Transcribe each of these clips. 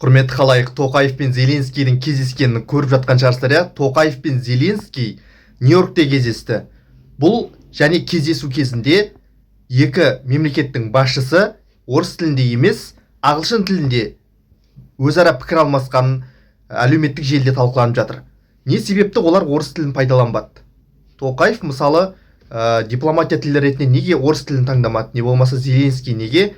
Құрметті халайық, Тоқаев пен Зеленскийдің кездескенін көріп жатқан шығарсыздар, иә? Тоқаев пен Зеленский Нью-Йоркте кездесті. Бұл және кездесу кезінде екі мемлекеттің басшысы орыс тілінде емес, ағылшын тілінде өзара пікір алмасқанын әлеуметтік желіде талқыланып жатыр. Не себепті олар орыс тілін пайдаланбады? Тоқаев, мысалы, дипломатия тілі ретінде неге орыс тілін таңдамады, не болмаса Зеленский неге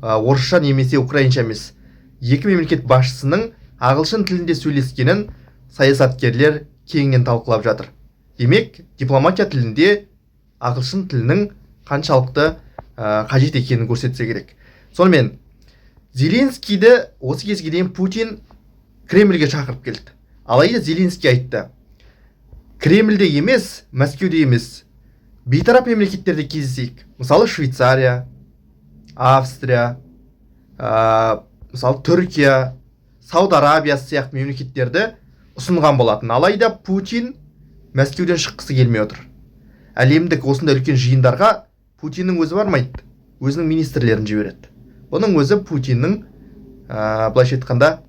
орысша немесе украинша емес? Екі мемлекет басшысының ағылшын тілінде сөйлескенін саясаткерлер кеңінен талқылап жатыр. Демек, дипломатия тілінде ағылшын тілінің қаншалықты қажет екенін көрсетсе керек. Сонымен, Зеленскийді осы кезге дейін Путин Кремльге шақырып келді. Алайда Зеленский айтты: «Кремльде емес, Мәскеуде емес, бейтарап мемлекеттерде кездесейік». Мысалы, Швейцария, Австрия, мысалы, Түркия, Сауд Арабиясы сияқты мемлекеттерді ұсынған болатын. Алайда Путин Мәскеуден шыққысы келмей отыр. Әлемдік осындай үлкен жиындарға Путиннің өзі бармайды, өзінің министрлерін жібереді. Бұның өзі Путиннің, былайша айтқанда,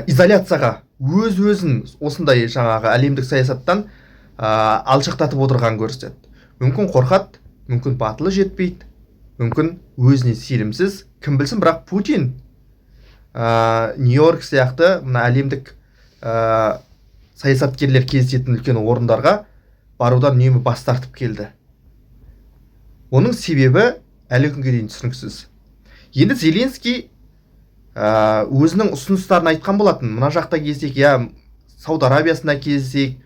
изоляцияға өз өзін осындай жаңағы әлемдік саясаттан алшақтатып отырғанын көрсетеді. Мүмкін, қорқады, мүмкін, батылы жетпейді, мүмкін, өзіне сенімсіз, кім білсін. Бірақ Путин Нью-Йорк сияқты мына әлемдік саясаткерлер кездесетін үлкен орындарға барудан үнемі бас тартып келді. Оның себебі әлі күнге дейін түсініксіз. Енді Зеленский өзінің ұсыныстарын айтқан болатын: мына жақта кездесейік, я Сауд Арабиясында кездесейік,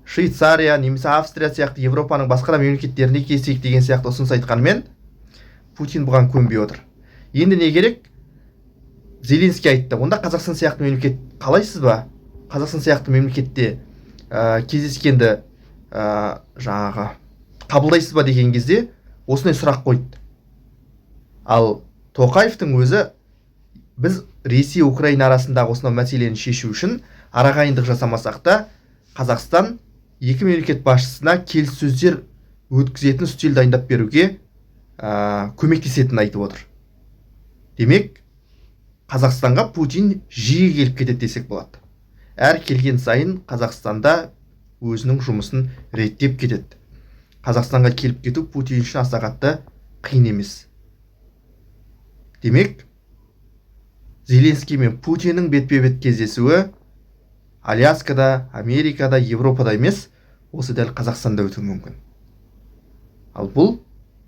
Швейцария немесе Австрия сияқты Европаның басқа да мемлекеттерінде кездесейік деген сияқты ұсыныс айтқанымен, Путин бұған көнбей отыр. Енді не керек? Зеленский айтты: «Онда Қазақстан сияқты мемлекет қалайсыз ба? Қазақстан сияқты мемлекетте кездескенді жаңағы қабылдайсыз ба?» деген кезде осындай сұрақ қойды. Ал Тоқаевтың өзі: «Біз Ресей, Украина арасындағы осынау мәселені шешу үшін арағайындық жасамасақ та, Қазақстан екі мемлекет басшысына келіссөздер өткізетін үстел дайындап беруге көмектесетінін айтып отыр». Демек, Қазақстанға Путин жиі келіп кетеді десек болады. Әр келген сайын Қазақстанда өзінің жұмысын реттеп кетеді. Қазақстанға келіп кету Путин үшін аса қатты қиын емес. Демек, Зеленский мен Путиннің бетпе бет кездесуі Аляскада, Америкада, Европада емес, осы дәл Қазақстанда өтуі мүмкін. Ал бұл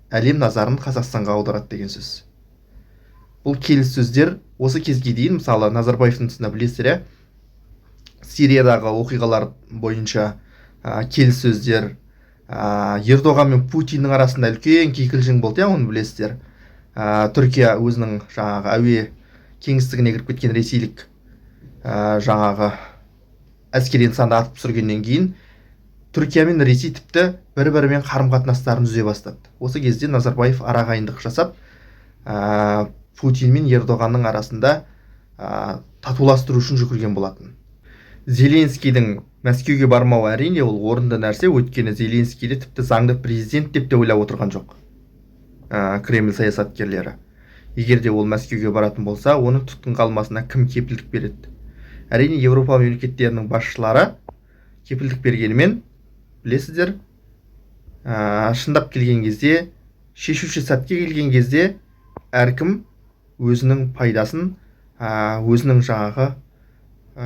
әлем назарын Қазақстанға аударады деген сөз. Бұл келіссөздер осы кезге дейін, мысалы, Назарбаевтың тұсында, білесіздер, иә, Сириядағы оқиғалар бойынша келіссөздер, Ердоған мен Путиннің арасында үлкен кикілжің болды, иә, оны білесіздер. Түркия өзінің жаңағы әуе кеңістігіне кіріп кеткен ресейлік жаңағы әскери нысанды атып түсіргеннен кейін Түркия мен Ресей тіпті бір бірімен қарым қатынастарын үзе бастады. Осы кезде Назарбаев арағайындық жасап, Путин мен Ердоғанның арасында татуластыру үшін жүгірген болатын. Зеленскийдің Мәскеуге бармауы, әрине, ол орынды нәрсе, өйткені Зеленскийді тіпті заңды президент деп те ойлап отырған жоқ Кремль саясаткерлері. Егер де ол Мәскеуге баратын болса, оның тұтқынға алмасына кім кепілдік береді? Әрине, Еуропа мемлекеттерінің басшылары кепілдік бергенімен, білесіздер, шындап келген кезде, шешуші сәтке келген кезде әркім өзінің пайдасын, өзінің жаңағы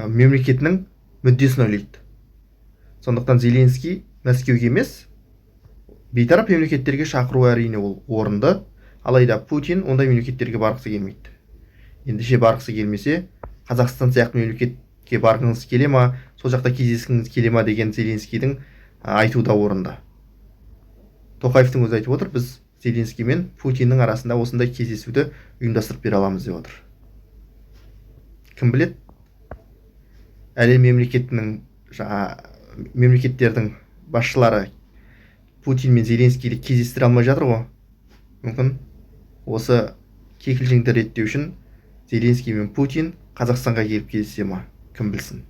мемлекетінің мүддесін ойлайды. Сондықтан Зеленский Мәскеуге емес, бейтарап мемлекеттерге шақыру, әрине, ол орынды. Алайда Путин ондай мемлекеттерге барғысы келмейді. Ендеше, барғысы келмесе, Қазақстан сияқты мемлекетке барғыңыз келе ма, сол жақта кездескіңіз келе ма деген Зеленскийдің айтуы да орынды. Тоқаевтың өзі айтып отыр: «Біз Зеленский мен Путиннің арасында осындай кездесуді ұйымдастырып бере аламыз», – деп отыр. Кім біледі, әлем мемлекетінің, жаңа мемлекеттердің басшылары Путин мен Зеленскийді кездестіре алмай жатыр ғой. Мүмкін, осы кикілжіңді реттеу үшін Зеленский мен Путин Қазақстанға келіп кездесе ма, кім білсін.